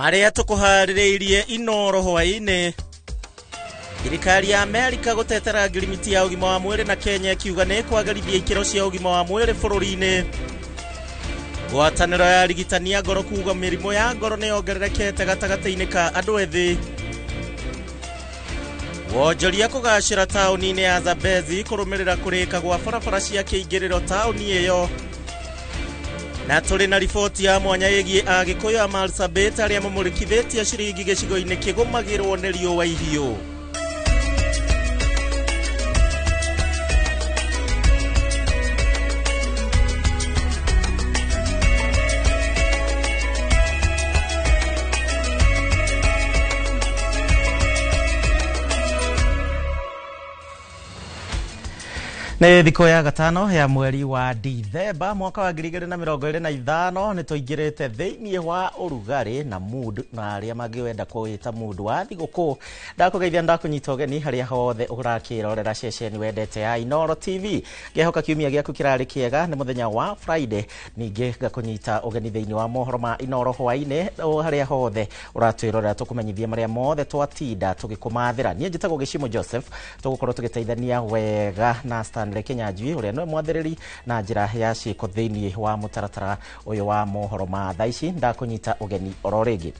Marĩa tũkũharĩrĩirie Inoro hwaĩ-inĩ. Thirikari ya Amerika gũtetera ngirimiti ya ũgima wa mwĩrĩ na Kenya ĩkiuga nĩ ĩkwagĩrithia ikĩro cia ũgima wa mwĩrĩ bũrũri-inĩ. Ngwatanĩro ya arigitani a ngoro kuga mĩrimũ ya ngoro nĩ yongererekete gatagatĩ-inĩ ka andũ ethĩ. Wonjoria kũgacĩra taũni-inĩ ya Zambezi kũrũmĩrĩra kũrĩka gwa barabara cia kĩingĩrĩro taũni ĩyo. Na tũrĩ na riboti ya mwanya ĩgiĩ Agĩkũyũ a Marsabit arĩa mamũrĩkithĩtie ciringi gĩcigo-inĩ kĩgũmagĩrwo nĩ riũa ihiũ. Nĩ thikũ ya gatano ya mweri wa Dithemba mwaka wa 2025. Nĩ tũingĩrĩte thĩinĩ wa ũrugarĩ na mood, na arĩa mangĩwenda kũwĩta mood wa thigũkũ. Ndakũgeithia, ndakũnyita ũgeni harĩa hothe ũrakĩrorera ceceni wendete ya Inoro TV. Ngehoka kiumia gĩaku kĩrarĩ kĩega. Nĩ mũthenya wa Friday. Ningĩ ngakũnyita ũgeni thĩinĩ wa mohoro ma Inoro hwaĩ-inĩ. O harĩa hothe ũratwĩrorera, tũkũmenyithia marĩa mothe twatinda tũgĩkũmathĩra. Niĩ njĩtagwo Gĩcimo Joseph. Tũgũkorwo tũgĩteithania wega na Stanley Kinyanjui, ũrĩa nĩwe mwathĩrĩri na njĩra ya ciĩko thĩinĩ wa mũtaratara ũyũ wa mohoro ma thaa ici. Ndakũnyita ũgeni oro rĩngĩ.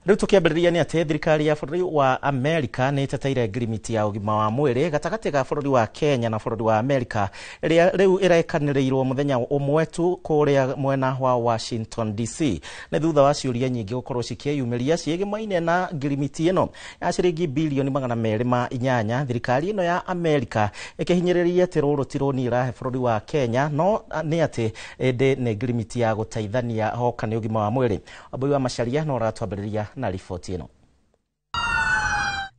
Rĩu tũkĩambĩrĩria nĩ atĩ thirikari ya bũrũri wa Amerika nĩ ĩteteire ngirimiti ya ũgima wa mwĩrĩ gatagatĩ ga bũrũri wa Kenya na bũrũri wa Amerika, ĩrĩa rĩu ĩrekanĩrĩirwo mũthenya ũmwe tu kũrĩa mwena wa Washington DC. Nĩ thutha wa ciũria nyingĩ gũkorwo cikĩyumĩria ciĩgĩmaine na ngirimiti ĩno ya ciringi bilioni 208, thirikari ĩno ya Amerika ĩkĩhinyĩrĩria atĩ rũrũ ti rũni ĩrahe bũrũri wa Kenya, no nĩ atĩ ĩndĩ nĩ ngirimiti ya gũteithania hoka nĩ ũgima wa mwĩrĩ. Wambui wa Macharia no ũratwambĩrĩria na riboti ĩno.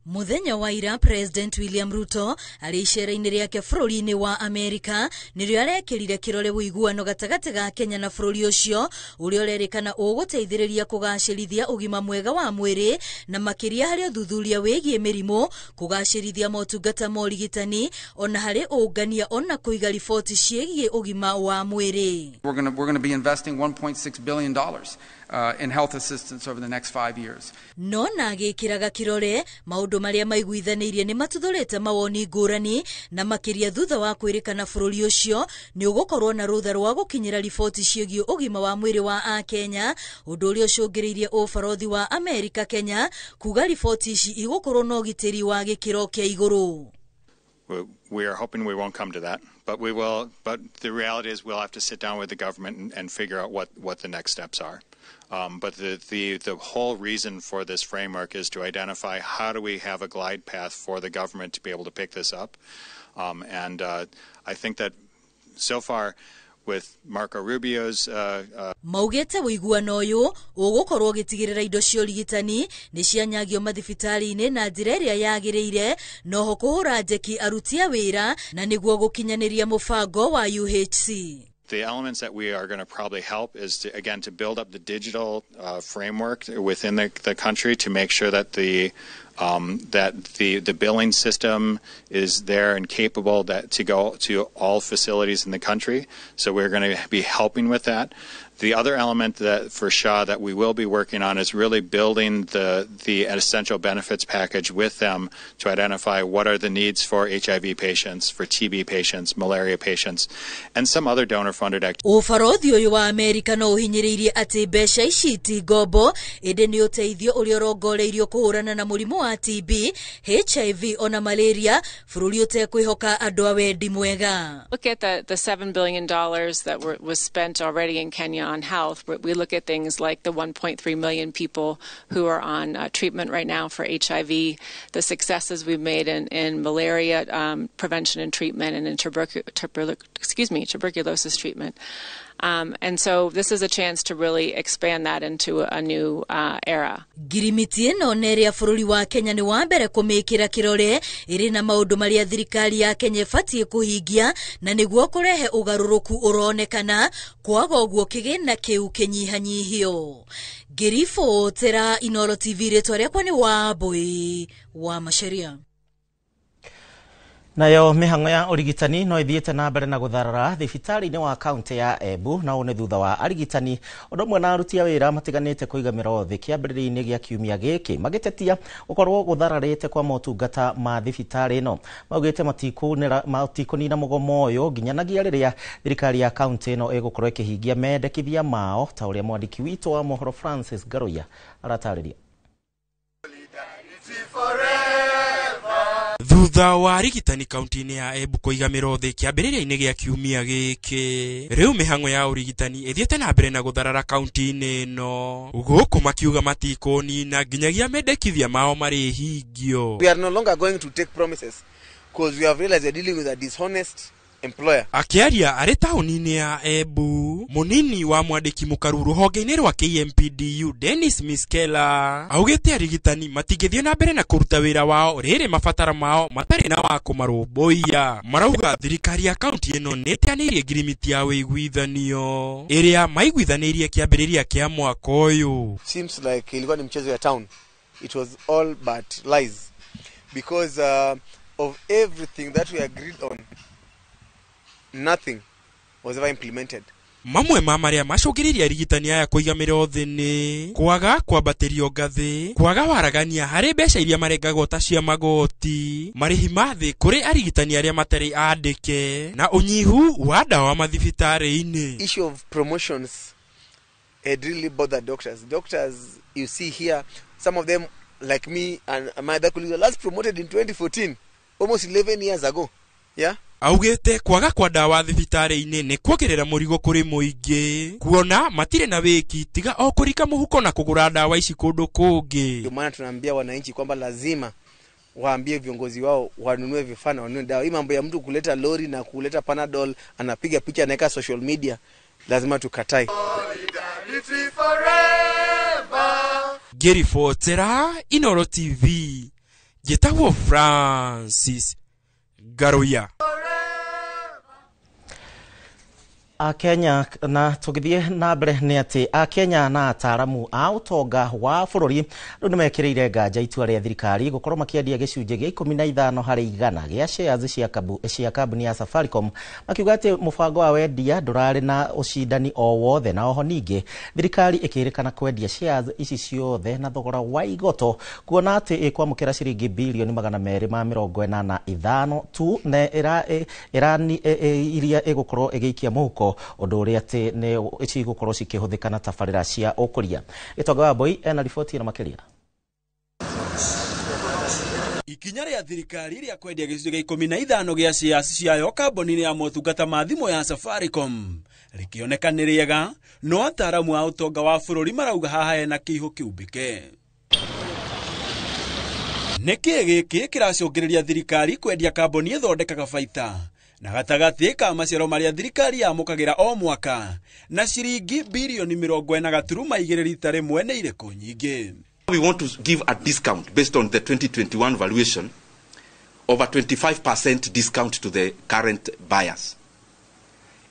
Muthenya wa ira, President William Ruto arĩ icera-inĩ rĩake bũrũri-inĩ wa Amerika nĩrĩo arekĩrire kĩrore ũiguano gatagatĩ ga Kenya na bũrũri ũcio, ũrĩa ũrerĩkana ũgũteithĩrĩria kũgacĩrithia ũgima mwega wa mwĩrĩ, na makĩria harĩ ũthuthuria wĩgiĩ mĩrimũ, kũgacĩrithia motungata ma ũrigitani, ona harĩ ũngania ona kũiga riboti ciĩgiĩ ũgima wa mwĩrĩ. We're going to be investing $1.6 billion in health assistance over the next 5 years. No na agĩkĩraga kĩrore maũndũ marĩa maiguithanĩirie nĩ matuthũrĩte mawoni ngũrani, na makĩria thutha wa kwĩrĩkana bũrũri ũcio nĩ ũgũkorwo na rũtha rwa gũkinyĩra riboti ciĩgiĩ ũgima wa mwĩrĩ wa Akenya, ũndũ ũrĩa ũcũngĩrĩirie ũbarothi wa Amerika Kenya kuga riboti ici igũkorwo na ũgitĩri wa gĩkĩro kĩa igũrũ. We are hoping we won't come to that, but we will. But the reality is, we'll have to sit down with the government and figure out what the next steps are. But the whole reason for this framework is to identify how do we have a glide path for the government to be able to pick this up. And I think that so far, with Marco Rubio's Maugĩte ũiguano ũyũ ũgũkorwo ũgĩtigĩrĩra indo cia ũrigitani nĩ cianyagio mathibitarĩ-inĩ na njĩra ĩrĩa yagĩrĩire, noho kũhũra njeki aruti a wĩra na nĩguo gũkinyanĩria mũbango wa UHC. The elements that we are going to probably help is to, again, to build up the digital framework within the country to make sure that the billing system is there and capable that to go to all facilities in the country. So we're going to be helping with that. The other element that for SHA that we will be working on is really building the essential benefits package with them to identify what are the needs for HIV patients, for TB patients, malaria patients, and some other donor funded activities. Ũbarothi ũyũ wa Amerika no ũhinyĩrĩirie atĩ mbeca ici ti ngombo, ĩndĩ nĩ ũteithio ũrĩa ũrongoreirio kũhũrana na mũrimũ wa TB, HIV ona malaria, bũrũri ũtekwĩhoka andũ a wendi mwega. Look at the $7 billion that was spent already in Kenya on health. We look at things like the 1.3 million people who are on treatment right now for HIV, the successes we've made in malaria prevention and treatment and in excuse me, tuberculosis treatment. And so this is a chance to really expand that into a new era. Ngirimiti ĩno na ĩrĩa bũrũri wa Kenya nĩ wa mbere kũmĩkĩra kĩrore, ĩrĩ na maũndũ marĩa thirikari ya Kenya ĩbatiĩ kũhingia na nĩguo kũrehe ũgarũrũku ũronekana, kwaga ũguo kĩgĩna kĩu kĩnyihanyihio. Ngĩribotera Inoro TV, rĩtwa rĩakwa nĩ Wambui wa Macharia. Nayo mĩhang'o ya ũrigitani no ĩthiĩte na mbere na gũtharara thibitarĩ-inĩ wa kaunti ya Embu, na ũũ nĩ thutha wa arigitani ũndũ ũmwe na aruti a wĩra matiganĩte kũiga mĩro thĩ kĩambĩrĩria-inĩ gĩa kiumia gĩkĩ, magĩtetia gũkorwo gũthararĩte kwa motungata ma thibitarĩ ĩno. Maugĩte matikũnina mũgomo ũyũ nginyanagia rĩrĩa thirikari ya kaunti ĩno ĩgũkorwo ĩkĩhingia mendekithia mao, ta ũrĩa mwandĩki witũ wa mohoro Francis Ngaruiya aratarĩria. Thutha wa arigitani kaunti-inĩ ya Embu kũiga mĩro thĩ kĩambĩrĩria-inĩ gĩa kiumia gĩkĩ, rĩu mĩhang'o ya ũrigitani ĩthiĩte na mbere na gũtharara kaunti-inĩ ĩno, gũkũ makiuga matikũnina nginyagia mendekithia mao marĩhingio. We are no longer going to take promises because we have realized we are dealing with a dishonest employer. Akĩaria arĩ taũni-inĩ ya Embu, mũnini wa mwandĩki mũkaru rũhonge-inĩ rwa KMPDU Dennis Miskela augĩte arigitani matingĩthiĩ na mbere na kũruta wĩra wao rĩrĩ mabataro mao matarĩ na wa kũmarũmbũiya. Marauga thirikari ya kaunti ĩno nĩ ĩteanĩirie ngirimiti ya ũiguithanio ĩrĩa maiguithanĩirie kĩambĩrĩria kĩa mwaka ũyũ. Seems like ilikuwa ni mchezo ya town. It was all but lies because of everything that we agreed on, nothing was ever implemented. Mamwe ma marĩa macũngĩrĩirie arigitani aya kũiga mĩro thĩ nĩ kwaga kwambatĩrio ngathĩ, kwaga waragania harĩ mbeca iria marengagwo ta cia magoti, marĩhi ma thĩ kũrĩ arigitani arĩa matarĩ andĩke, na ũnyihu wa ndawa mathibitarĩ-inĩ. Issue of promotions had really bothered doctors. Doctors you see here, some of them like me and my other colleagues were last promoted in 2014, almost 11 years ago. Yeah? Augĩte kwaga kwa ndawa thibitarĩ-inĩ nĩ kuongerera mũrigo kũrĩ mũingĩ, kuona matirĩ na wĩki tiga o kũrika mũhuko na kũgũra ndawa ici kũndũ kũngĩ. Ndio maana tunaambia wananchi kwamba lazima waambie viongozi wao wanunue vifaa na wanunue dawa. Hii mambo ya mtu kuleta lori na kuleta Panadol, anapiga picha anaweka social media, lazima tukatai. Ngĩribotera Inooro TV, njĩtagwo Francis Ngaruiya. Akenya na tũgĩthiĩ na mbere nĩ atĩ Akenya na ataaramu a ũtonga wa bũrũri rĩu nĩmekĩrĩire nganja itua rĩa thirikari gũkorwo makĩendia gĩcunjĩ gĩa 15 harĩ igana gĩa shares cia kambuni ya Safaricom, makiuga atĩ mũbango wa wendia ndũrarĩ na ũcindani o wothe, na oho ningĩ thirikari ĩkĩrĩkana kwendia shares ici ciothe na thogora wa igoto, kuona atĩ ĩkwamũkĩra ciringi bilioni 285 tu na iria ĩgũkorwo ĩgĩikia mũhuko, ũndũ ũrĩa atĩ nĩ cigũkorwo cikĩhũthĩka na tabarĩra cia ũkũria. Gĩtonga wa Mbui ena riboti ĩno makĩria. Ikinya rĩa thirikari rĩa kwendia gĩcunjĩ gĩa 15 gĩa shares ciayo kambuni-inĩ ya motungata ma thimũ ya Safaricom rĩkĩoneka nĩ rĩega, no ataaramu a ũtonga wa bũrũri marauga haha hena kĩihũ kĩumbĩke. Nĩkĩ gĩkĩ kĩracũngĩrĩria thirikari kwendia kambuni ĩthondekaga baita na gatagatĩ ka maciaro marĩa thirikari yamũkagĩra o mwaka na ciringi bilioni 40.2 rita rĩmwe nĩ irĩkũ nyingĩ. We want to give a discount based on the 2021 valuation of a 25% discount to the current buyers.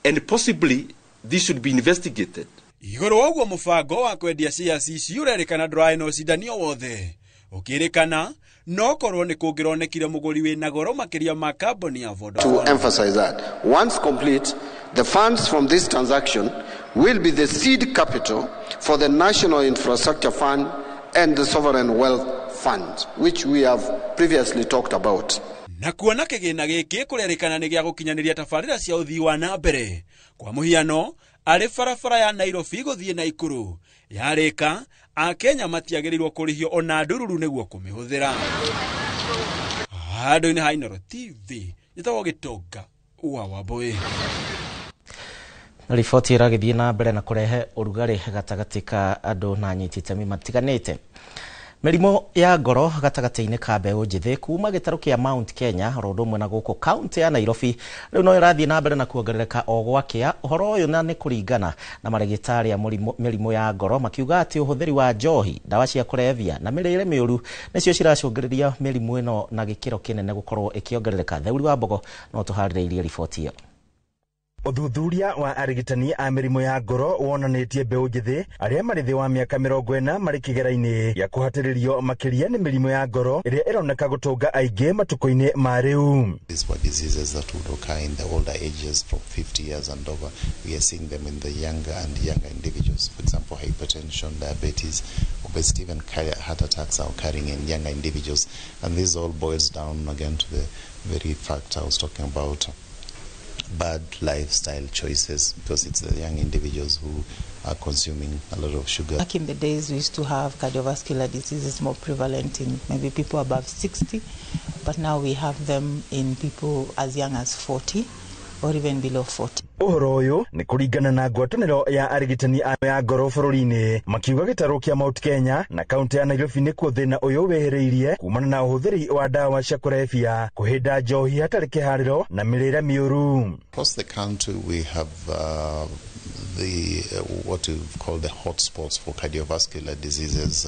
And possibly this should be investigated. Igũrũ wa ũguo mũbango wa kwendia shares ici ũrerĩkana ndũrarĩ na ũcindani o wothe, ũkĩrĩkana no korwo nĩ kũngĩronekire mũgũri wĩna goro makĩria ma kambuni ya Vodacom. To emphasize that once complete, the funds from this transaction will be the seed capital for the National Infrastructure Fund and the Sovereign Wealth Fund, which we have previously talked about. Na kuona kĩgĩna gĩkĩ kũrerĩkana nĩ gĩa gũkinyanĩria tabarĩra cia ũthii wa na mbere, kwa mũhiano arĩ barabara ya Nairobi gũthiĩ Naikuru yarĩka, Akenya matiagĩrĩirwo kũrĩhio ona ndururu nĩguo kũmĩhũthĩra. Handũ-inĩ ha Inooro TV, njĩtagwo Gĩtonga wa Wambui. Riboti ĩragĩthiĩ na mbere na kũrehe ũrugarĩ gatagatĩ ka andũ na anyiti itemi matiganĩte. Mĩrimũ ya ngoro gatagatĩ-inĩ ka mbeũ njĩthĩ kuma gĩtarũ kĩa Mount Kenya oro ũndũ ũmwe na gũkũ kaunti ya Nairobi rĩu no ĩrathiĩ na mbere na kuongerereka o gwakĩa. Ũhoro ũyũ na nĩ kũringana na marĩgĩtarĩ a mĩrimũ ya ngoro makiuga atĩ ũhũthĩri wa njohi, ndawa cia kũrebia na mĩrĩre mĩũru nĩcio ciracũngĩrĩria mĩrimũ ĩno na gĩkĩro kĩnene gũkorwo ĩkĩongerereka. Theuri wa Mbogo no tũharĩrĩirie riboti ĩyo. Ũthuthuria wa arigitani a mĩrimũ ya ngoro wonanĩtie mbeũ njĩthĩ arĩa marĩ thĩ wa mĩaka 40 marĩ kĩgera-inĩ gĩa kũhatĩrĩrio makĩria nĩ mĩrimũ ya ngoro ĩrĩa ĩroneka gũtũnga aingĩ matukũ-inĩ ma rĩu. These were diseases that would occur in the older ages from 50 years and over. We are seeing them in the younger and younger individuals. For example, hypertension, diabetes, obesity, even heart attacks are occurring in younger individuals. And this all boils down again to the very fact I was talking about, bad lifestyle choices, because it's the young individuals who are consuming a lot of sugar. Back in the days, we used to have cardiovascular diseases more prevalent in maybe people above 60, but now we have them in people as young as 40 or even below 40. Ũhoro ũyũ nĩ kũringana na ngwatanĩro ya arigitani a ya ngoro bũrũri-inĩ makiuga gĩtarũ kĩa Mount Kenya na kaunti ya Nairobi nĩkuo thĩna ũyũ wĩhĩrĩirie kumana na ũhũthĩri wa ndawa cia kũrebia, kũhĩnda njohi hatarĩ kĩharĩro na mĩrĩre mĩũru. Across the country we have the what we call the hotspots for cardiovascular diseases,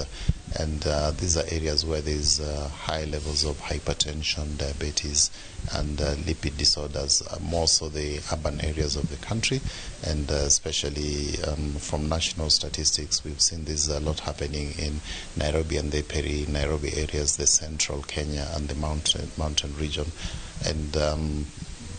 and these are areas where there's high levels of hypertension, diabetes, and lipid disorders, more so the urban areas of the country, and especially from national statistics, we've seen this a lot happening in Nairobi and the peri-Nairobi areas, the central Kenya and the mountain region, and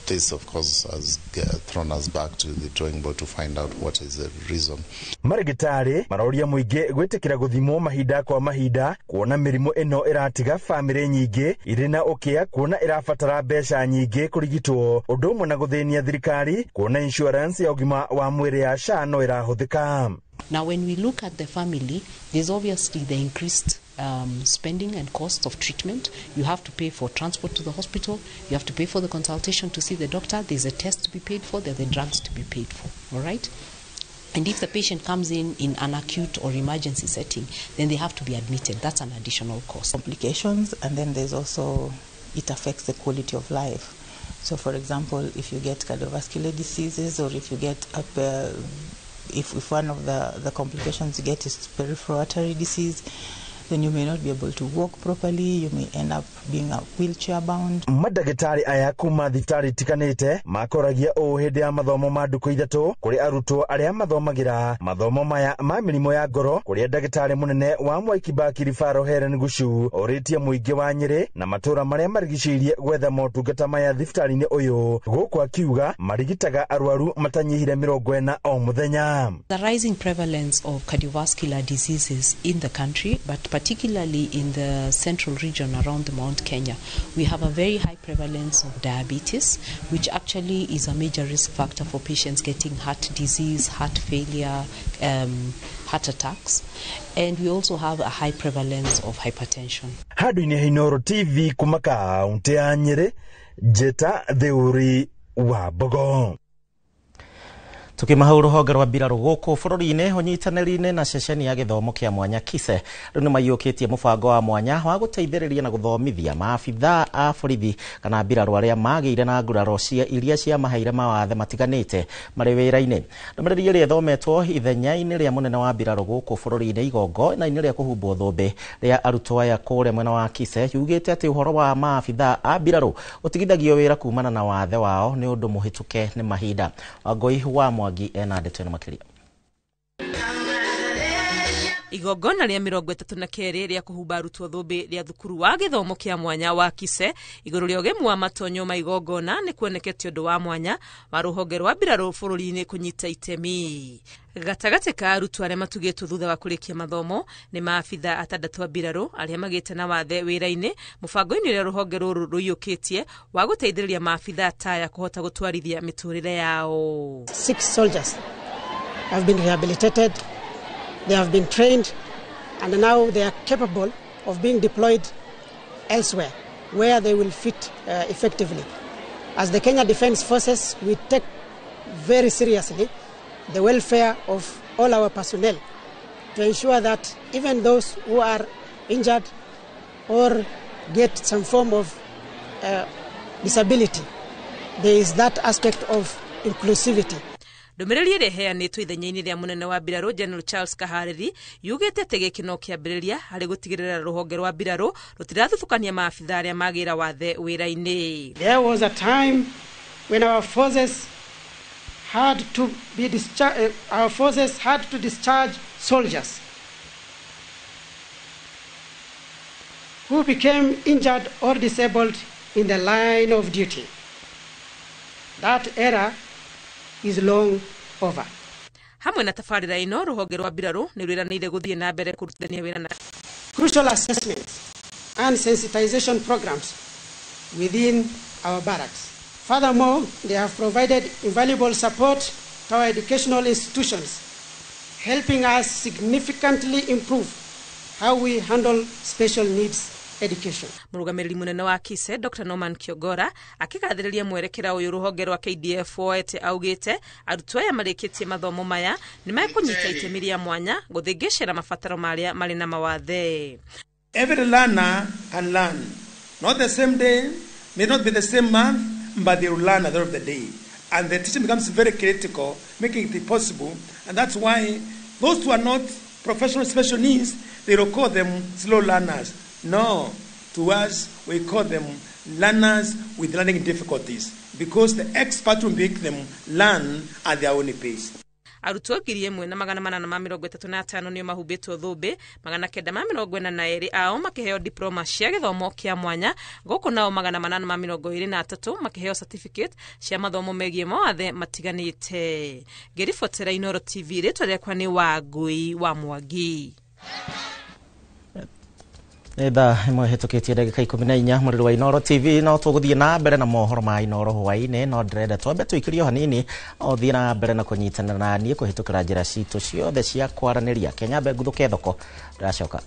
this, of course, has thrown us back to the drawing board to find out what is the reason. Marigitari maroria mũingĩ gwĩtĩkĩra gũthimwo mahinda kwa mahinda kuona mĩrimũ ĩno ĩratiga bamĩrĩ nyingĩ irĩ na ũkĩa kuona ĩrabatara mbeca nyingĩ kũrigitwo, ũndũ ũmwe na gũthĩnia thirikari kuona insurance ya ũgima wa mwĩrĩ ya SHA no ĩrahũthĩka. Now, when we look at the family, there's obviously the increased spending and cost of treatment. You have to pay for transport to the hospital, you have to pay for the consultation to see the doctor, there's a test to be paid for, there are the drugs to be paid for, all right? And if the patient comes in an acute or emergency setting, then they have to be admitted. That's an additional cost. Complications, and then there's also, it affects the quality of life. So, for example, if you get cardiovascular diseases, or if you get if one of the complications you get is peripheral artery disease, then you may not be able to walk properly, you may end up being wheelchair bound. Madagĩtarĩ aya kuma thibitarĩ itiganĩte makoragia ũũ hĩndĩ ya mathomo ma ndukũ ithatũ kũrĩ arutwo arĩa mathomagĩra mathomo maya ma mĩrimũ ya ngoro, kũrĩa ndagĩtarĩ mũnene wa Mwai Kibaki Referral Helen Guchu orĩtie mũingĩ wa Nyĩrĩ na matũũra marĩa marigicĩirie gwetha motungata maya thibitarĩ-inĩ ũyũ, gũkũ akiuga marigitaga arwaru matanyihire 40 o mũthenya. The rising prevalence of cardiovascular diseases in the country, but particularly in the central region around the Mount Kenya, we have a very high prevalence of diabetes, which actually is a major risk factor for patients getting heart disease, heart failure, heart attacks, and we also have a high prevalence of hypertension. Handũ-inĩ ha Inooro TV kuma kaunti ya Nyĩrĩ, Njĩta Theuri wa Mbogo. Tukima hau rũhonge rwa mbirarũ gũkũ bũrũri-inĩ ũnyitanĩri-inĩ na ceceni ya gĩthomo kĩa mwanya KISE rĩu nĩmaiyũkĩtie mũbango wa mwanya wa gũteithĩrĩria na gũthomithia maabithaa a borithi kana mbirarũ arĩa magĩire na nguraro cia iria ciamaheire mawathe matiganĩte marĩ wĩra-inĩ. Ndũmĩrĩri ĩrĩa ĩthometwo ithenya-inĩ rĩa mũnene wa mbirarũ gũkũ bũrũri-inĩ igongona-inĩ rĩa kũhumbwo thũmbĩ rĩa arutwo aya kũrĩa mwena wa KISE yugĩte atĩ ũhoro wa maabithaa a mbirarũ ũtigithagio wĩra kumana na wathe wao nĩ ũndũ mũhĩtũke nĩ mahinda. Wangũi wa Mwangi ena ndeto ĩno makĩria. Igongona rĩa 32 rĩa kũhumba arutwo thũmbĩ rĩa thukuru wa gĩthomo kĩa mwanya wa KISE igũrũ rĩa ũgemu wa matonyo ma igongona nĩ kuonekete ũndũ wa mwanya wa rũhonge rwa mbirarũ bũrũri-inĩ kũnyita itemi. Gatagatĩ ka arutwo arĩa matugĩtwo thutha wa kũrĩkia mathomo nĩ maabitha atandatũ a mbirarũ arĩa magĩte na wathe wĩra-inĩ mũbango-inĩ ũrĩa rũhonge rũrũ rũiyũkĩtie wa gũteithĩrĩria maabitha taya kũhota gũtwarithia mĩtũrĩre yao. 6 soldiers have been rehabilitated. They have been trained, and now they are capable of being deployed elsewhere where they will fit effectively. As the Kenya Defence Forces, we take very seriously the welfare of all our personnel to ensure that even those who are injured or get some form of disability, there is that aspect of inclusivity. Ndũmĩrĩri ĩrĩa ĩheanĩtwo ithenya-inĩ rĩa mũnene wa mbirarũ General Charles Kahariri yugĩte atĩ gĩkĩ no kĩambĩrĩria harĩ gũtigĩrĩra rũhonge rwa mbirarũ rũtirathutũkania maabitha arĩa magĩra wathe wĩra-inĩ. There was a time when our forces had to be our forces had to discharge soldiers who became injured or disabled in the line of duty. That era is long over. Hamwe na tabarĩra ĩno rũhonge rwa mbirarũ nĩ rwĩranĩire gũthiĩ na mbere kũrutithania wĩra na crucial assessments and sensitization programs within our barracks. Furthermore, they have provided invaluable support to our educational institutions, helping us significantly improve how we handle special needs education. Mũrũgamĩrĩri mũnene wa KISE Dr. Norman Kiogora akĩgathĩrĩria mwerekera ũyũ rũhonge rwa KDF woete augĩte arutwo aya marĩkĩtie mathomo maya nĩ mekũnyita itemi rĩa mwanya gũthĩngĩcĩra mabataro marĩa marĩ na mawathe. Every learner can learn. Not the same day, may not be the same month, but they will learn at the end of the day. And the teaching becomes very critical, making it possible. And that's why those who are not professional special needs, they will call them slow learners. No, to us, we call them learners with learning difficulties, because the expert will make them learn at their own pace. Arutwo 1835 nĩo mahumbĩtwo thũmbĩ, 942 ao makĩheo diploma cia gĩthomo kĩa mwanya, gũkũ nao 823 makĩheo certificate cia mathomo megiĩ mawathe matiganĩte. Ngĩribotera Inooro TV, rĩtwa rĩakwa nĩ Wangui wa Mwangi. Nĩ thaa ĩmwe hĩtũkĩtie ndagĩka 14 mũrĩrĩ wa Inooro TV. No tũgũthiĩ na mbere na mohoro ma Inooro hwaĩ-inĩ, no ndĩrenda twambe tũikĩrio hanini o thiĩ na mbere na kũnyitana na niĩ kũhĩtũkĩra njĩra citũ ciothe cia kwaranĩria. Kenya mbe nguthũke thoko, ndĩracoka.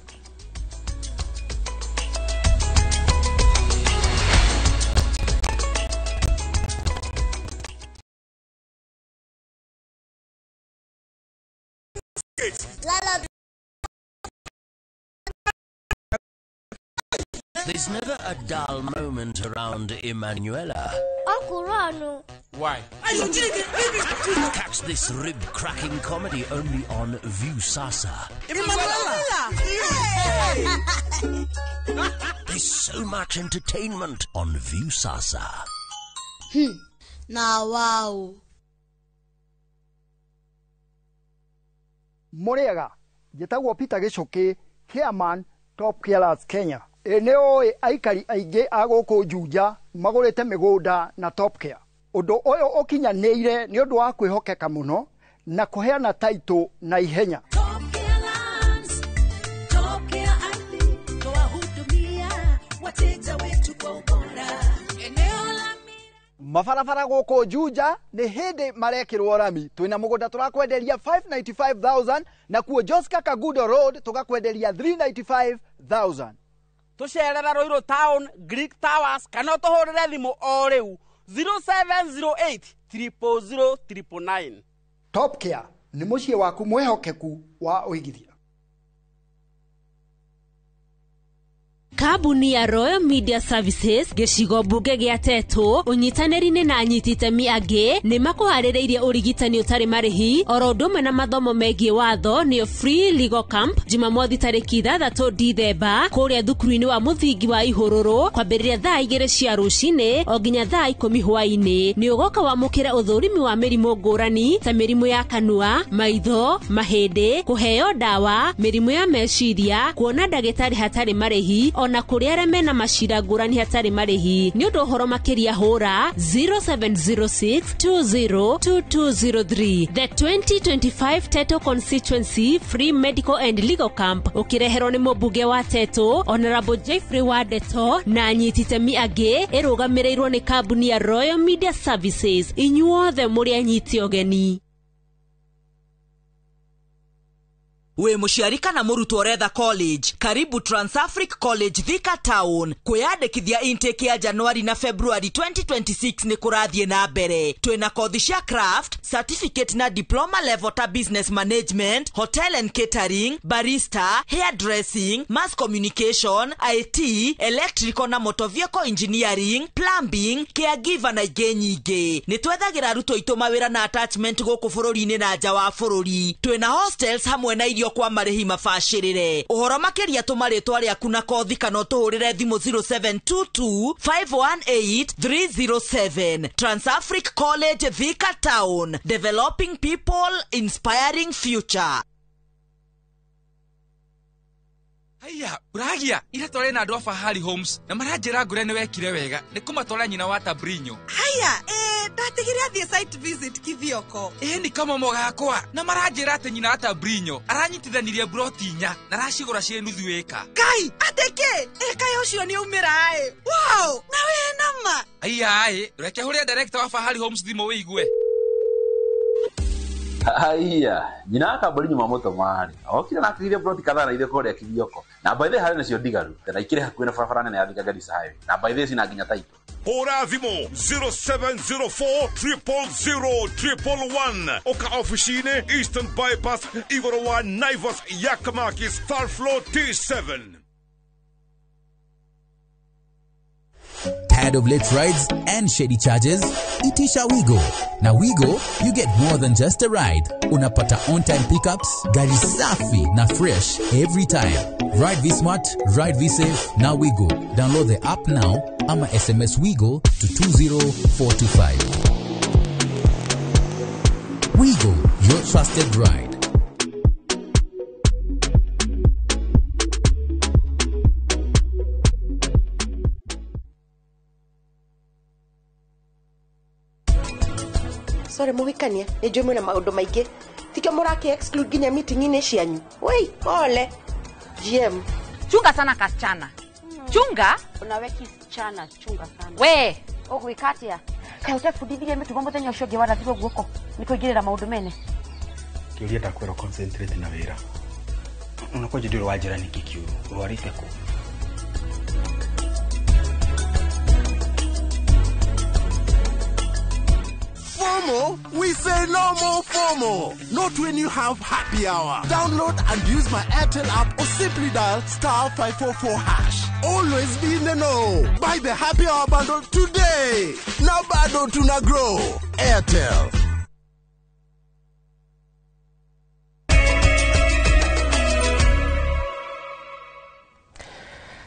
There's never a dull moment around Emanuela. Uncle Ronald. Why? Catch this rib-cracking comedy only on Viusasa. Emanuela! There's so much entertainment on Viusasa. Now, wow. Muriaga, njĩtagwo Peter Gĩcũkĩ, chairman Top Carers Kenya. Nĩ ũĩ aikari aingĩ a gũkũ Juja magũrĩte mĩgũnda na Top Care. Ũndũ ũyũ ũkinyanĩire nĩ ũndũ wa kwĩhokeka mũno na kũheana taitũ na ihenya. Mabarabara gũkũ Juja nĩ hĩndĩ marekĩrwo rami. Twĩna mũgũnda tũrakwenderia 595,000 na kuo Joska Kagudo Road tũgakwenderia 395,000. Tucerera Ruiru Town, Greek Towers, kana ũtũhũrĩre thimũ o rĩu 0708 000 999. Top Care nĩ mũciĩ waku mwĩhokeku wa ũigithia. Kambuni ya Royal Media Services gĩcigo mbunge gĩa Tetũ ũnyitanĩri-inĩ na anyiti itemi angĩ nĩ makũharĩrĩirie ũrigitani ũtarĩ marĩhi oro ũndũ ũmwe na mathomo megiĩ watho nĩyo Free Legal Camp Jumamothi tarĩki 6 Dithemba kũrĩa thukuru-inĩ wa mũthingi wa Ihũrũrũ kwambĩrĩria thaa 2 cia rũcinĩ o nginya thaa 10 hwaĩ-inĩ. Nĩ ũgoka wamũkĩre ũthũrimi wa mĩrimũ ngũrani ta mĩrimũ ya kanua, maitho, mahĩndĩ, kũheo ndawa, mĩrimũ ya meciria, kuona ndagĩtarĩ hatarĩ marĩhi ona kũrĩa arĩa mena macira ngũrani hatarĩ marĩhi. Nĩ ũndũ ũhoro makĩria hũra 0706202203. The 2025 Teto Constituency Free Medical and Legal Camp ũkĩreherwo nĩ mũmbunge wa Teto Honorable Jeffrey Wadeto na anyiti itemi angĩ, ĩrũgamĩrĩirwo nĩ kambuni ya Royal Media Services. Inyuothe mũrĩ anyiti ũgeni. Wĩ mũciari kana mũrutwo ũretha college, karibu Transafric College Thika Town. Kwĩyandĩkithia intake ya Januari na February 2026 nĩ kũrathiĩ na mbere. Twĩna kothi cia craft, certificate na diploma level ta business management, hotel and catering, barista, hairdressing, mass communication, IT, electrical na motor vehicle engineering, plumbing, caregiver na ingĩ nyingĩ. Nĩ twethagĩra arutwo aitũ mawĩra na attachment gũkũ bũrũri-inĩ na nja wa bũrũri. Twĩna hostels hamwe na irio Kũgacĩrithio kwa marĩhi mabacĩrĩre. Ũhoro makĩria tũma rĩtwa rĩaku na kothi kana ũtũhũrĩre thimũ 0722 518 307. Transafric College, Thika Town, developing people, inspiring future. Haiya, ũragia ira twarĩ na andũ a Fahari Homes na maranjĩra ngũre nĩ wekire wega nĩ kũmatwara nyina wa Tabrinyo. Haya, ndatigire athiĩ site visit Kithioko. Ĩ nĩ kamomo gakwa na maranjĩra atĩ nyina wa Tabrinyo aranyitithanirie broti 4 na aracigũra ciĩ nuthu ĩka. Ngai, atĩ kĩ? Ĩka ũcio nĩ aumĩra ĩ. Wow, na wĩ nama. Haiya ĩ, reke hũrĩre director wa Fahari Homes thimũ wĩigue. Haiya, nyina wa Tabrinyo mamũtũma rĩ, okire na akĩgĩria broti kadhaa na ithuĩ kũrĩa Kithioko. Na by the way harĩ nacio ndigaru, na ikĩrĩ hakuhĩ na barabara nene ya Thika Garissa Highway. Na by the way cina nginya title. Hũra thimũ 0704 000 111 ũka ofici-inĩ Eastern Bypass igũrũ wa Naivas Yakamakis third floor T7. Tired of late rides and shady charges? Itisha Wigo. Now Wigo, you get more than just a ride. Unapata on-time pickups, gari safi na fresh every time. Ride V Smart, ride V Safe, now Wigo. Download the app now ama SMS Wigo to 20425. Wigo, your trusted ride. Sorry muhikania nä njå mwä na maå ndå maingä tikio må rakä exclude nginya meeting-inä cianyu. Wei pole GM. Chunga sana kasichana. Chunga unawe kisichana, chunga sana. We ũgwĩka atĩa? Kaĩ ũtebundithirie mĩtugo mũthenya ũcio ũngĩ warathirwo guoko nĩ kũingĩrĩra maũndũ mene? Kĩũria ndakwĩrwo concentrate na wĩra. Ona kwanja ndũrĩ wanjĩra nĩkĩ kĩũru, ũrwarĩte kũ? FOMO? We say no more FOMO. Not when you have happy hour. Download and use my Airtel app or simply dial *544#. Always be in the know. Buy the happy hour bundle today. Now bado tuna grow. Airtel.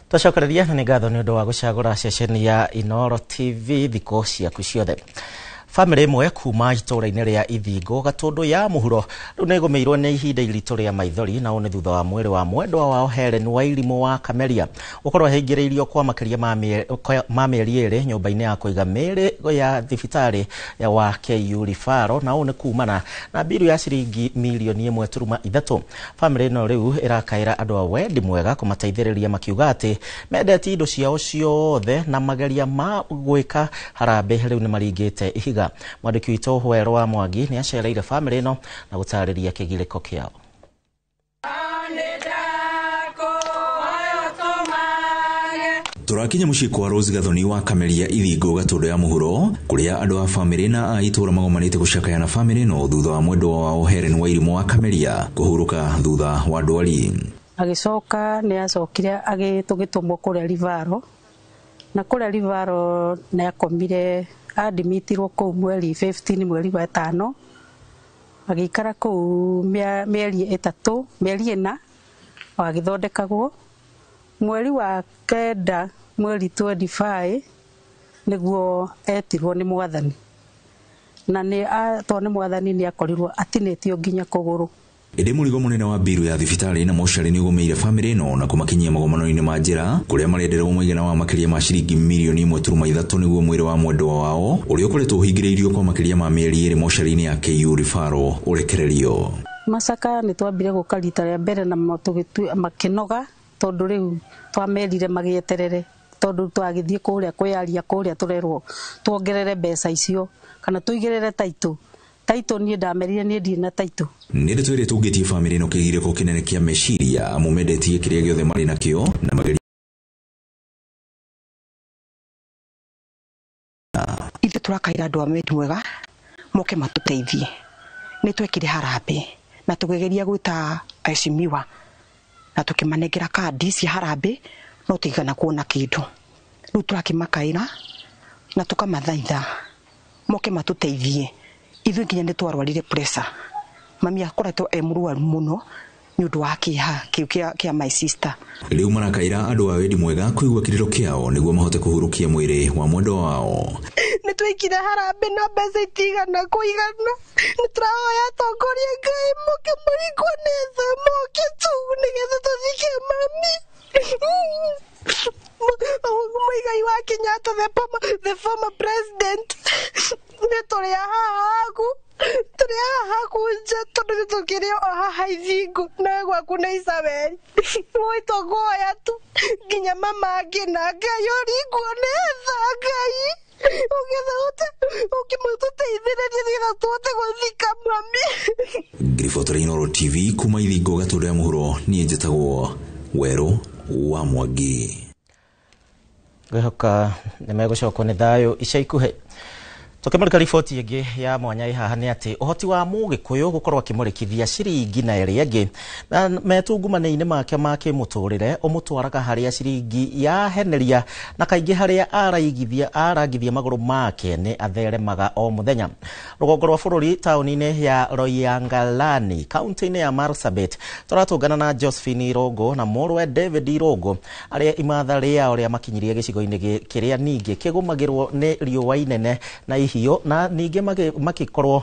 Twacokereria na nĩ ngatho nĩ ũndũ wa gũcagũra ceceni ya Inoro TV thikũ ciaku ciothe. Famĩlĩ ĩmwe kuma itũũra-inĩ rĩa Ithingo Gatũndũ ya mũhuro rĩu nĩ ĩgũmĩirwo nĩ ihinda iritũ rĩa maithori, na ũũ nĩ thutha wa mwĩrĩ wa mwendwa wao Helen Wairimu wa Kameria gũkorwo ahingĩrĩirio kwa makĩria ma mĩeri 2 nyũmba-inĩ ya kũiga mĩĩrĩ ya thibitarĩ ya wa KU Referral, na ũũ nĩ kumana na mbiru ya ciringi mirioni 1.3. Famĩlĩ ĩno rĩu ĩrakaĩra andũ a wendi mwega kũmateithĩrĩria makiuga atĩ mendete indo ciao ciothe na mageria ma gwĩka harambĩ rĩu nĩ maringĩte ihiga. Mwandĩki witũ Werũ wa Mwangi nĩ acereire famĩlĩ ĩno na gũtarĩria kĩgirĩko kĩao. Tũrakinya mũciĩ kwa Rose Gathoni wa Kameria Ithingo Gatũndũ ya mũhuro kũrĩa andũ a famĩlĩ na a itũũra magomanĩte gũcakaya na famĩlĩ ĩno thutha wa mwendwa wao Helen Wairimu wa Kameria kũhurũka thutha wa ndwari. Agĩcoka nĩ acokire agĩtũgĩtũmwo kũrĩa Rivaro, na kũrĩa Rivaro nĩ akomire adimitirwo kũu mweri 15 mweri wa 5, agĩikara kũu mĩeri 3 mĩeri 4 agĩthondekagwo. Mweri wa 9 mweri 25 nĩguo etirwo nĩ mwathani, na nĩ atwo nĩ mwathani nĩ akorirwo atinĩtio nginya kũgũrũ. Ĩndĩ mũrigo mũnene wa mbiru ya thibitarĩ na mocarĩ nĩ ũgũmĩire famĩlĩ ĩno na kũmakinyia magomano-inĩ ma njĩra kũrĩa marenderwo mũigana wa makĩria ma ciringi mirioni 1.3 nĩguo mwĩrĩ wa mwendwa wao ũrĩa ũkoretwo ũhingĩrĩirio kwa makĩria ma mĩeri 2 mocarĩ-inĩ ya KU Referral ũrekererio. Macakaya nĩ twambire gũka rita rĩa mbere na makĩnoga tondũ rĩu twamerire magĩeterere tondũ twagĩthiĩ kũrĩa kwĩyaria kũrĩa tũrerwo tuongerere mbeca icio kana tũigĩrĩre taitũ. Taitũ niĩ ndamerire niĩ ndirĩ na taitũ. Nĩ ndeto ĩrĩa tũngĩtie famĩlĩ ĩno kĩgirĩko kĩnene kĩa meciria amu mendetie kĩrĩa gĩothe marĩ nakĩo na mageria. Ithuĩ tũrakaĩra andũ a wendi mwega moke matũteithie. Nĩ twekire harambĩ na tũkĩgeria gwĩta aheshimiwa na tũkĩmanengera kandi cia harambĩ no tũigana kuona kĩndũ. Rĩu tũrakĩmakaĩra na tũkamathaitha moke matũteithie. Ithuĩ nginya nĩ twarwarire pressure. Mami akoretwo e mũrwaru mũno Nĩ ũndũ wa kĩeha kĩu kĩa my sister. Rĩu marakaĩra andũ a wendi mwega kũigua kĩrĩro kĩao nĩguo mahote kũhurũkia mwĩrĩ wa mwendwa wao. Nĩ twekire harambĩ na mbeca itigana kũigana. Nĩ tũrahoya atongoria Ngai moke mũringwo nĩ tha, moke tu nĩgetha tũthike mami. Muigai wa Kenyatta, the former president, nĩ tũrĩ a haha haku, tũrĩ haha haku nja tondũ nĩ tũkĩrĩ o haha Ithingo nawe gwaku nĩ Isabel. Gwĩtwo tu nginya mama angĩna Ngai ũringwo nĩ tha Ngai ũgetha ũkĩmũtũteithĩrĩria nĩgetha tũhote gũthika mami. Ngiribotera Inooro TV kuma Ithingo Gatũndũ ya mũhuro, niĩ njĩtagwo Werũ wa Mwangi. Ngwĩhoka nĩ megũcokwo nĩ thayũ ica ikuhĩ. Tũkĩmũrĩka riboti ĩngĩ ya mwanya ĩ haha nĩ atĩ ũhoti wa Mũgĩkũyũ gũkorwo akĩmũrĩkithia ciringi na ĩrĩa ĩngĩ na metungumania-inĩ make ma kĩmũtũrĩre ũmũtwaraga harĩa ciringi yaheneria na kaingĩ harĩa arangithia magũrũ make nĩ atheremaga o mũthenya. Rũgongo rwa bũrũri taũni-inĩ ya Loiyangalani kaunti-inĩ ya Marsabit tũratũngana na Josephine Irũngũ na mũrũwe David Irũngũ arĩa imatha rĩao rĩa makinyirie gĩcigo-inĩ kĩrĩa ningĩ kĩgũmagĩrwo nĩ riũa inene na ihiũ na ningĩ magĩkorwo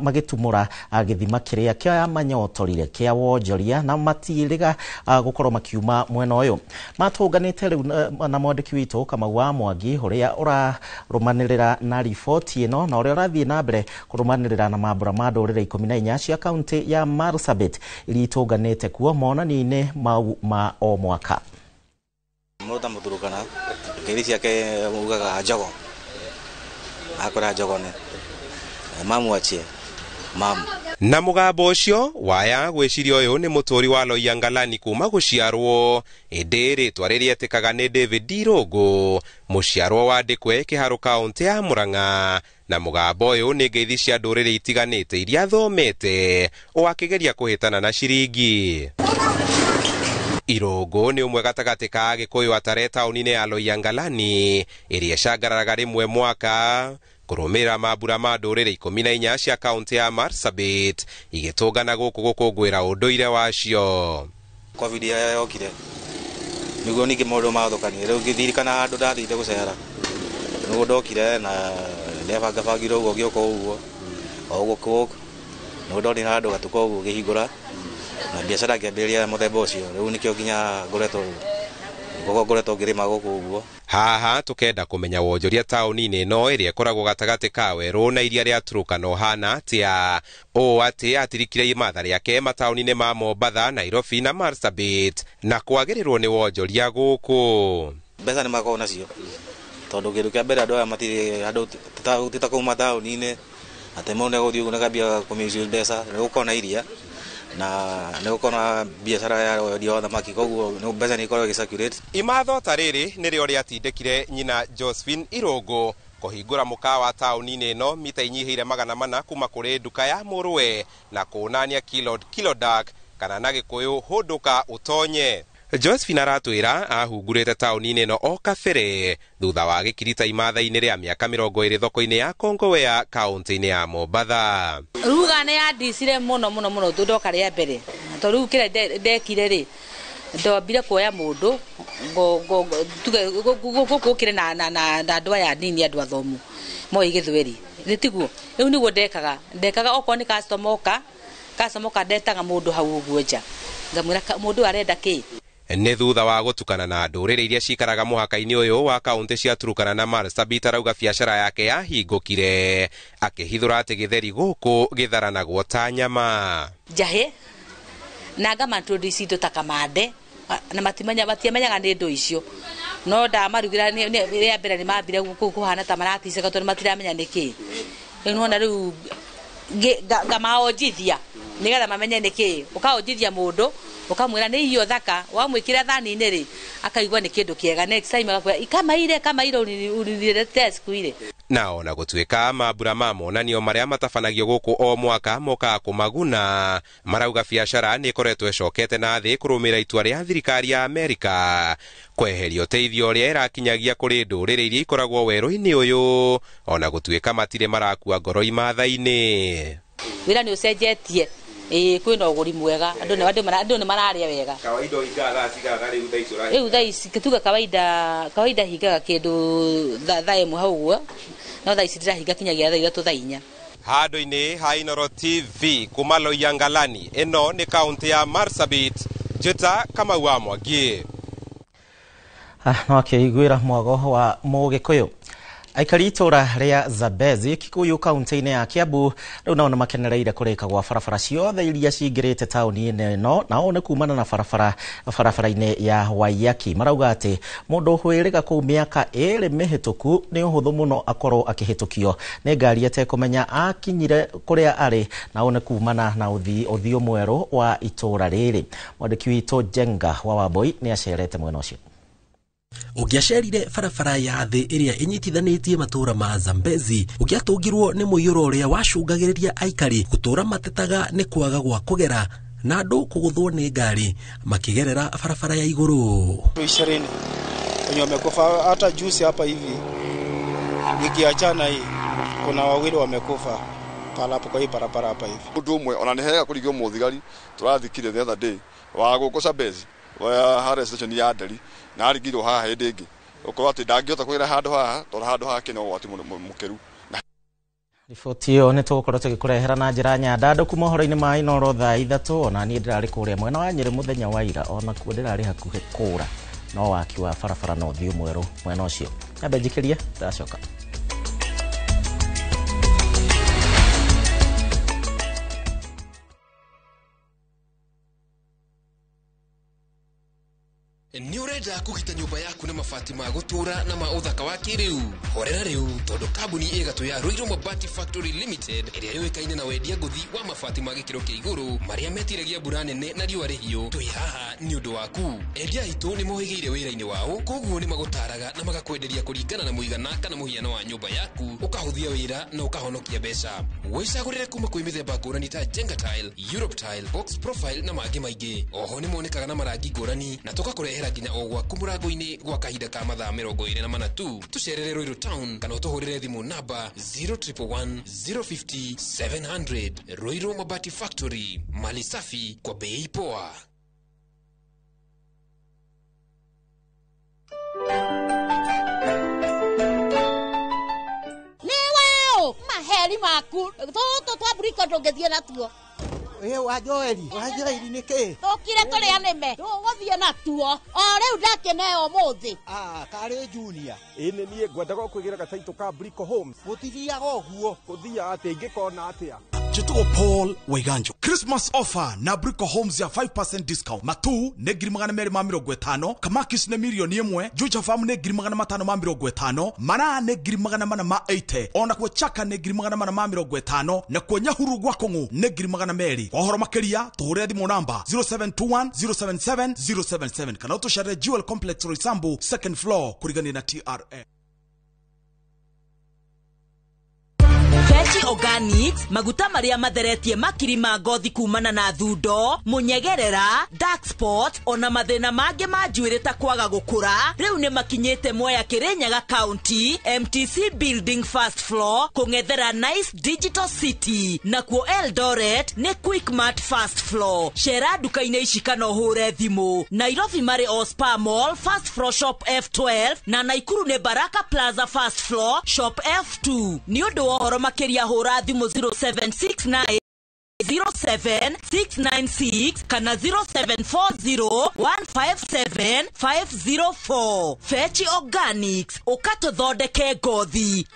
magĩtumũra gĩthima kĩrĩa kĩa manyotorire kĩa wonjoria na matirĩga gũkorwo makiuma mwena ũyũ. Matũnganĩte rĩu na mwandĩki witũ Kamau wa Mwangi ũrĩa ũrarũmanĩrĩra na riboti ĩno na ũrĩa ũrathiĩ na mbere kũrũmanĩrĩra na mambũra ma ndũrĩrĩ 14 cia kaunti ya Marsabit iria itũnganĩte kuo monanio-inĩ mau ma o mwaka. Mũrũ ta Mũturukana ngeithi ciake ugaga njogo akora njogone mamu achie mamu. Na mũgambo ũcio waya gwĩciria ũyũ nĩ mũtũri wa Loiyangalani kuma gũciarwo ĩndĩ rĩtwa rĩrĩa etĩkaga nĩ David Irũngũ mũciarwo wa Ndĩkwe Kĩharũ kaũntĩ ya Murang'a na mũgambo ũyũ nĩ ngeithi cia ndũrĩrĩ itiganĩte iria athomete o akĩgeria kũhĩtana na ciringi. Irũngũ nĩ ũmwe gatagatĩ ka Agĩkũyũ atare taũni-inĩ ya Loiyangalani ĩrĩa ĩcangararaga rĩmwe mwaka kũrũmĩrĩra mambura ma ndũrĩrĩ 14 cia kaũntĩ ya Marsabit igĩtũngana gũkũ gũkũngũĩra ũndũire wacio. Covid yokire nĩguo ningĩ maũndũ mathũkanire rĩu ngĩririkana handũ ndathire gũcera nĩguo ndokire na ndebangabangire ũguo ngĩũka ũguo o gũkũ nĩguo ndonire handũ gatuka ũguo ngĩhingũra na biacara ngĩambĩrĩria mũthemba ũcio rĩu nĩkĩo nginya ngoretwo ngĩrĩma gũkũ ũguo. Haha tukenda kũmenya wonjoria taũni-inĩ ĩno ĩrĩa ĩkoragwo gatagatĩ ka werũ na iria rĩa Turkana ũhana atĩa ũũ atĩ atirikire imatha rĩake mataũni-inĩ ma Mombatha, Nairobi na Marsabit na kwagĩrĩrwo nĩ wonjoria gũkũ. Mbeca nĩ makoragwo nacio tondũ kĩndũ kĩa mbere andũ aya matirĩ andũ ti ta kũu mataũni-inĩ atĩ mũndũ nĩegũthiĩ ũguo nĩakambia kũmĩcio mbeca nĩ gũkorwo na iria na nĩ gũkorwo na biacara ya wendia wa thamaki koguo mbeca nĩ ikoragwo igĩcirculate. Imatho ta rĩrĩ nĩrĩo rĩatindĩkire nyina Josephine Irũngũ kũhingũra mũkawa taũni-inĩ ĩno mita inyihĩire 400 kuma kũrĩ nduka ya mũrũwe na kũnania Kilodak kana na Gĩkũyũ hũndũka ũtonye. Josephine aratwĩra ahungurĩte taũni-inĩ ĩno o kabere thutha wa gĩkirita imatha-inĩ rĩa mĩaka 20 thoko-inĩ ya Kongowea kaũntĩ-inĩ ya Mombatha. Ruga nĩ yandicire mũno mũno mũno tondũ ndoka rĩa mbere tondũ rĩu kĩrĩa ndekire rĩ ndombire kuoya mũndũ tuge gũkũ na andũ aya nini andũ athomu moĩ gĩthweri nĩ tiguo rĩu nĩguo ndekaga okorwo nĩ customer oka ndetaga mũndũ hau ũguo nja ngamwĩra mũndũ arenda kĩ. Nĩ thutha wa gũtukana na ndũrĩrĩ iria cikaraga mũhaka-inĩ ũyũ wa kaũntĩ cia Turkana na Marsabit arauga biacara yake yahingũkire akĩhithũra atĩ gĩtheri gũkũ gĩtharanagwo ta nyama. Njahĩ na ngamaintroduce indo ta kamande na matiamenyaga nĩ indo icio no ndamarugĩra rĩa mbere nĩ mambire kũhana ta maraticeka tondũ matiramenya nĩ kĩ. Rĩu nĩwona rĩu ngamaonjithia nĩgetha mamenye nĩ kĩ. Ũkaonjithia mũndũ ukamwira nĩ irio thaka wamwĩkĩra thani-inĩ rĩ akaigua nĩ kĩndũ kĩega next time agakwĩra ikamaire ũrĩrĩte siku ile. Na ona gũtuĩka mambura ma monanio marĩa matabanagio gũkũ o mwaka mokaga kũmaguna marauga biacara nĩ ĩkoretwo ĩcokete na thĩ kũrũmĩrĩra itua rĩa thirikari ya Amerika kweheria ũteithio ũrĩa ĩrakinyagia kũrĩ ndũrĩrĩ iria ikoragwo werũ-inĩ ũyũ ona gũtuĩka matirĩ marakua ngoro imatha-inĩ. Wĩra nĩ ũcenjetie Ĩĩ, kwĩna ũgũri mwega, andũ nĩ mararĩa wega. Kawaida ũhingaga thaa cigana rĩu thaa ici ũrahinga? Rĩu thaa ici tuga kawaida hingaga kĩndũ thaa 1 hau ũguo, no thaa ici ndĩrahinga kinyagia thaa 3 thaa 4. Handũ-inĩ ha Inooro TV kuma Loiyangalani, ĩno nĩ kaũntĩ ya Marsabit, Njĩta Kamau wa Mwangi. No akĩiguĩra mwago wa Mũgĩkũyũ. Aikari itũra rĩa Zambezi Kikuyu kaunti-inĩ ya Kiambu rĩu nao nĩmakenereire kũrĩka gwa barabara ciothe iria cingĩrĩte taũni-inĩ ĩno, na ũũ nĩ kumana na barabara-inĩ ya Waiyaki. Marauga atĩ mũndũ wĩrĩga kũu mĩaka 2 mĩhĩtũku nĩ ũhũthũ mũno akorwo akĩhĩtũkio nĩ ngari atekũmenya akinyire kũrĩa arĩ, na ũũ nĩ kumana na ũthiũ mwerũ wa itũra rĩrĩ. Mwandĩki witũ Njenga wa Wambui nĩ acerete mwena ũcio. Ũngĩacerire barabara ya thĩ ĩrĩa ĩnyitithanĩtie matũũra ma Zambezi, ũngĩatũngirwo nĩ mũiyũro ũrĩa wacũngagĩrĩria aikari gũtũũra matetaga nĩ kwaga gwa kũgera na andũ kũgũthwo nĩ ngari makĩgerera barabara ya igũrũ. 20 wenye wamekufa hata juzi hapa hivi nikiachana hii kuna wawili wamekufa pala hapo kwa hii barabara hapa hivi. Ũndũ ũmwe ona nĩ hega kũringwo mũthigari tũrathikire the other day wa gũkũ Zambezi wa harĩa station ya Nderi na arigirwo haha hĩndĩ ĩngĩ ũkorwo atĩ ndangĩhota kũgera handũ haha tondũ handũ haha kĩna ũgwati mũkĩru. Riboti ĩyo nĩ tũgũkorwo tũgĩkũrehera na njĩra nyandandũku mohoro-inĩ ma Inooro thaa 3. Ona niĩ ndĩrarĩ kũrĩa mwena wa Nyĩrĩ mũthenya wa ira, ona kuo ndĩrarĩ hakuhĩ kũra no waki wa barabara na ũthiũ mwerũ mwena ũcio. Nyambe njikĩrie, ndacoka. Nĩ ũrenda kũgita nyũmba yaku na mabati ma gũtũũra na ma ũthaka wa kĩrĩu? Horera rĩu tondũ kambuni ĩgatũ ya Ruiru Mabati Factory Limited ĩrĩa yũĩkaine na wendia ngũthi wa mabati ma gĩkĩro kĩa igũrũ marĩa metiragia mbura nene na riũa rĩhiũ, twĩ haha nĩ ũndũ waku. Endia aitũ nĩ mohĩgĩire wĩra-inĩ wao, koguo nĩ magũtaraga na magakwenderia kũringana na mũigana kana mũhiano wa nyũmba yaku, ũkahũthia wĩra na ũkahonokia mbeca. Wĩcagũrĩre kuma kwĩ mĩthemba ngũrani ta Jenga Tile, Europe Tile, Box Profile na mangĩ maingĩ. Oho nĩ monekaga na marangi ngũrani na tũgakũrehera nginya o gwaku mũrango-inĩ gwa kahinda ka mathaa 24 tu. Tũcerere Ruiru Town kana ũtũhũrĩre thimũ namba 0111 050 700. Ruiru Mabati Factory, mali safi kwa bei poa. Niweo maheri maku tũtũ twa mburiko ndũngĩthiĩ natuo. Wa Joeli, wa Joeli nĩ kĩ? Tũkire tũrĩa nĩme, tũgũthiĩ natuo. O rĩu ndakĩneo ũmũthĩ. Ah, karĩ Junior. Ĩ nĩ niĩ ngwendaga kwĩgĩra gataitũ ka Brico Homes. Gũtithiaga ũguo. Gũthiaga atĩa ingĩkona atĩa? Njĩtagwo Paul Waiganjo. Christmas offer na Brico Homes ya 5% discount. Matu nĩ 250,000, Kamakis nĩ 1,000,000, Juja Farm nĩ 550,000, Mara nĩ 480,000, ona kuo Chaka nĩ 450,000, na kuo Nyahuru gwa Kũng'ũ nĩ 200,000. Kwa ũhoro makĩria tũhũrĩre thimũ namba 0721 077 077 kana ũtũcerere Jewel Complex Roysambu second floor kũrigania na TRA. Fechi Organics, maguta maria matheretie makiri ma ngothi kumana na thundo, munyegerera, dark spot, ona mathina mangĩ ma njuĩrĩ ta kwaga gũkũra, rĩu nĩ makinyĩte Mwea Kirinyaga County, MTC Building first floor, kũng'ethera Nice Digital City, nakuo Eldoret nĩ Quickmart first floor. Cera nduka-inĩ ici kana ũhũre thimũ. Nairobi marĩ o Spa Mall first floor shop F12 na Naikuru nĩ Baraka Plaza first floor shop F2. Nĩ ũndũ wa ũhoro makĩria hũra thimũ 0769 07696 kana 0740 157 504. Fechi Organics, ũkatũthondeke ngothi.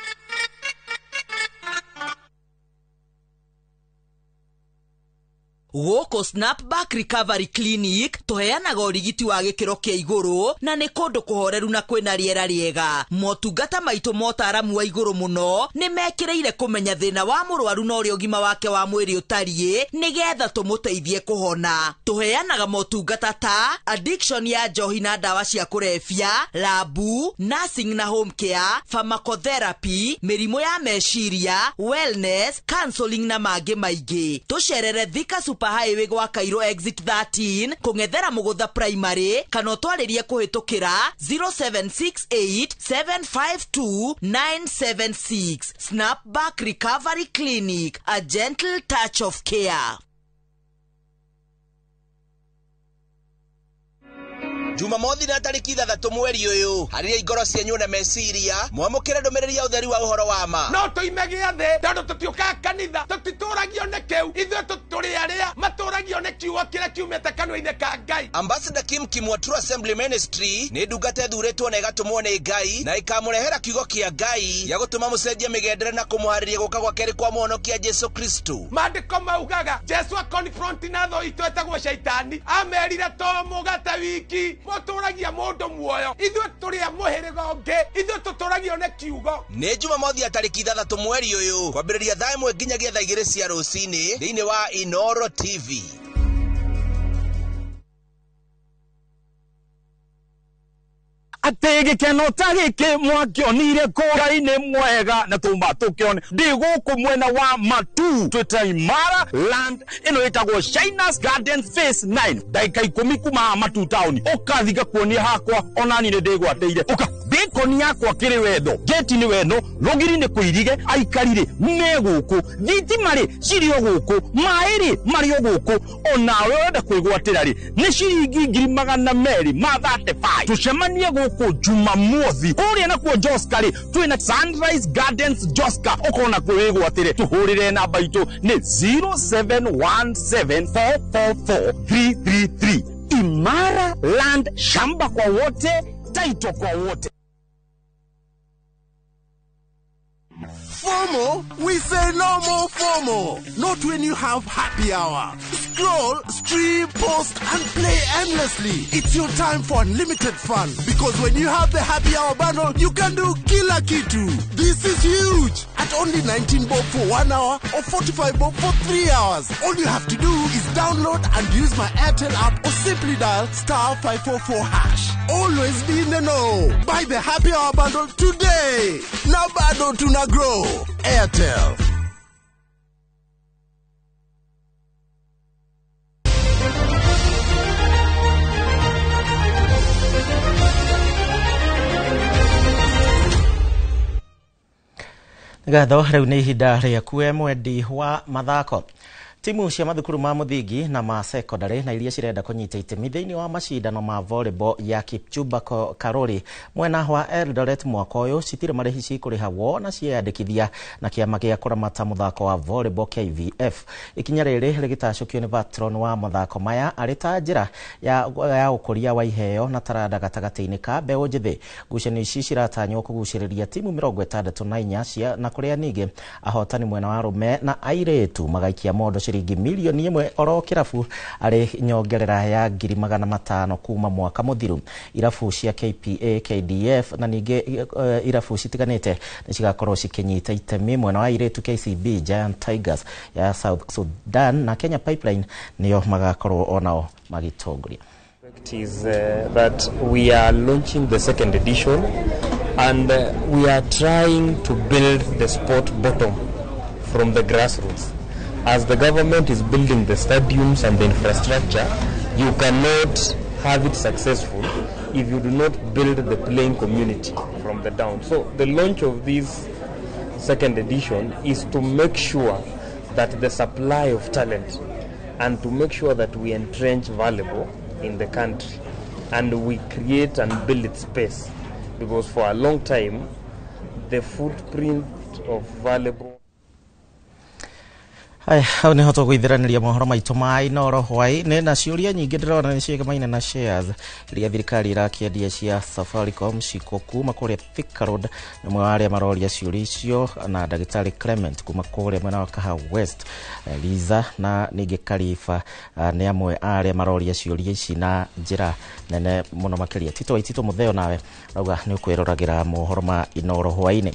Gũkũ Snapback Recovery Clinic tũheanaga ũrigiti wa gĩkĩro kĩa igũrũ na nĩ kũndũ kũhoreru na kwĩna rĩera rĩega. Motungata maitũ motaramu wa igũrũ mũno nĩ mekĩrĩire kũmenya thĩna wa mũrwaru na ũrĩa ũgima wake wa mwĩrĩ ũtariĩ nĩgetha tũmũteithie kũhona. Tũheanaga motungata ta addiction ya njohi na ndawa cia kũrebia, labu, nursing na home care, pharmacotherapy, mĩrimũ ya meciria, wellness, counseling na mangĩ maingĩ. Tũcerere Thika Super Highway gwa Cairo exit 13 kũng'ethera Mũgũtha Primary kana ũtwarĩrie kũhĩtũkĩra 0768 752 976. Snapback Recovery Clinic, a gentle touch of care. Jumamothi na tarĩki 6 mweri ũyũ harĩria ngoro cianyu na meciria mwamũkĩre ndũmĩrĩri ya ũtheri wa ũhoro wa ma. No tũime gĩathĩ tondũ tũtiũkaga kanitha, tũtitũragio nĩ kĩu, ithuĩ tũrĩ arĩa matũragio nĩ kiugo kĩrĩa kiumĩte kanua-inĩ ka Ngai. Ambassador Kim Kim wa True Assembly Ministry nĩ ndungata ĩthurĩtwo na ĩgatũmwo nĩ Ngai na ĩkamũrehera kiugo kĩa Ngai gĩa gũtũma mũcenjie mĩgendere na kũmũharĩria gũka gwa kerĩ kwa mũhonokia Jesu Kristo. Maandĩko maugaga Jesu akonfronti na thũ itũ ĩtagwo Shaitani, amerire to mũgate wiki mũtũragia mũndũ muoyo, ithuĩ tũrĩ a mũhĩrĩga ũngĩ, ithuĩ tũtũragio nĩ kiugo. Nĩ Jumamothi ya tarĩki 6 mweri ũyũ kwambĩrĩria thaa 1 nginyagia thaa 2 cia rũcinĩ thĩinĩ wa Inoro TV. Atĩ gĩkeno ta gĩkĩ mwakĩonire kũra-inĩ mwega na tũma tũkĩone ndĩ gũkũ mwena wa Matu twĩta Imara Land ĩno ĩtagwo Shinas Garden Phase 9 ndagĩka 10 kuma haha Matu town ũkathi ngakuonia hakwa onani nĩ ndĩgwatĩire ũka bĩkoni yakwa kĩrĩ wendo geti nĩ wendo rũgiri nĩ kũirige aikari rĩ me gũkũ thitima rĩ cirĩ o gũkũ maĩ rĩ marĩ o gũkũ onawe ũrenda kwĩgwatĩra rĩ nĩ ciringi 235 tũcemanie gũkũ Jumamothi kũrĩa nakuo Joska rĩ twĩna Sunrise Gardens Joska ũkona kwĩgwatĩre tũhũrĩre namba itũ nĩ 0717444333. Imara Land, shamba kwa wote, title kwa wote. FOMO? We say no more FOMO. Not when you have happy hour. Scroll, stream, post, and play endlessly. It's your time for unlimited fun. Because when you have the happy hour bundle, you can do kila kitu. This is huge. At only 19 bob for 1 hour or 45 bob for 3 hours. All you have to do is download and use my Airtel app or simply dial *544#. Always be in the know. Buy the happy hour bundle today. Now bado tuna grow. Airtel. Ngatho rĩu nĩ ihinda rĩaku mwendi wa mathako. Timu cia mathukuru ma mũthingi na ma secondary na iria cirenda kũnyita itemi thĩinĩ wa macindano ma volleyball ya Kipchumba Karori mwena wa Eldoret mwaka ũyũ citirĩ marĩhi cikũrĩhagwo na cieyandĩkithia na kĩama gĩa kũramata mũthako wa volleyball KVF. Ikinya rĩrĩ rĩgĩtacũkio nĩ patron wa mathako maya arĩ ta njĩra ya ũkũria wa iheo na taranda gatagatĩ-inĩ ka mbeũ njĩthĩ. Ngucanio ici ciratanywo kũgucĩrĩria timu 64 cia na kũrĩa ningĩ ahotani mwena wa arũme na airĩtu magaikia mondo ciringi milioni 1 oro kĩrabu arĩ nyongerera ya 500,000 kuma mwaka mũthiru. Irabu cia KPA, KDF na ningĩ irabu citiganĩte nĩ cigakorwo cikĩnyita itemi mwena wa airĩtu KCB, Giant Tigers ya South Sudan na Kenya Pipeline nĩo magakorwo onao magĩtongoria. Is that we are launching the second edition and we are trying to build the sport bottom from the grassroots. As the government is building the stadiums and the infrastructure, you cannot have it successful if you do not build the playing community from the down. So the launch of this second edition is to make sure that the supply of talent and to make sure that we entrench volleyball in the country and we create and build its space, because for a long time the footprint of volleyball. Haya, hau nĩho tũgũithĩranĩria mohoro maitũ ma Inooro hwaĩ-inĩ na ciũria nyingĩ ndĩrona nĩ ciĩgamaine na shares iria thirikari ĩrakĩendia cia Safaricom ciko kuma kũrĩa Thika Road. Nĩ ũmwe wa arĩa maroria ciũria icio na ndagĩtarĩ Clement kuma kũrĩa mwena wa Kahawa West, Liza na ningĩ Kariba nĩ amwe a arĩa maroria ciũria ici na njĩra nene mũno makĩria. Tito Waititũ Mũtheo nawe rauga nĩ ũkwĩroragĩra mohoro ma Inooro hwaĩ-inĩ.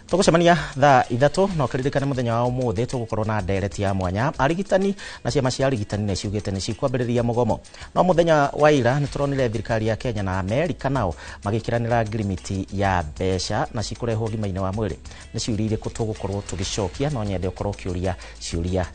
Tũgũcemania thaa 3 no kĩririkane mũthenya wa ũmũthĩ tũgũkorwo na ndereti ya mwanya. Arigitani na ciama cia arigitani nĩ ciugĩte nĩ cikwambĩrĩria mũgomo. No mũthenya wa ira nĩ tũronire thirikari ya Kenya na Amerika nao magĩkĩranĩra ngirimiti ya mbeca na cikũrehwo ũgima-inĩ wa mwĩrĩ. Nĩ ciũria irĩkũ tũgũkorwo tũgĩcokia? No nyende ũkorwo ũkĩũria ciũria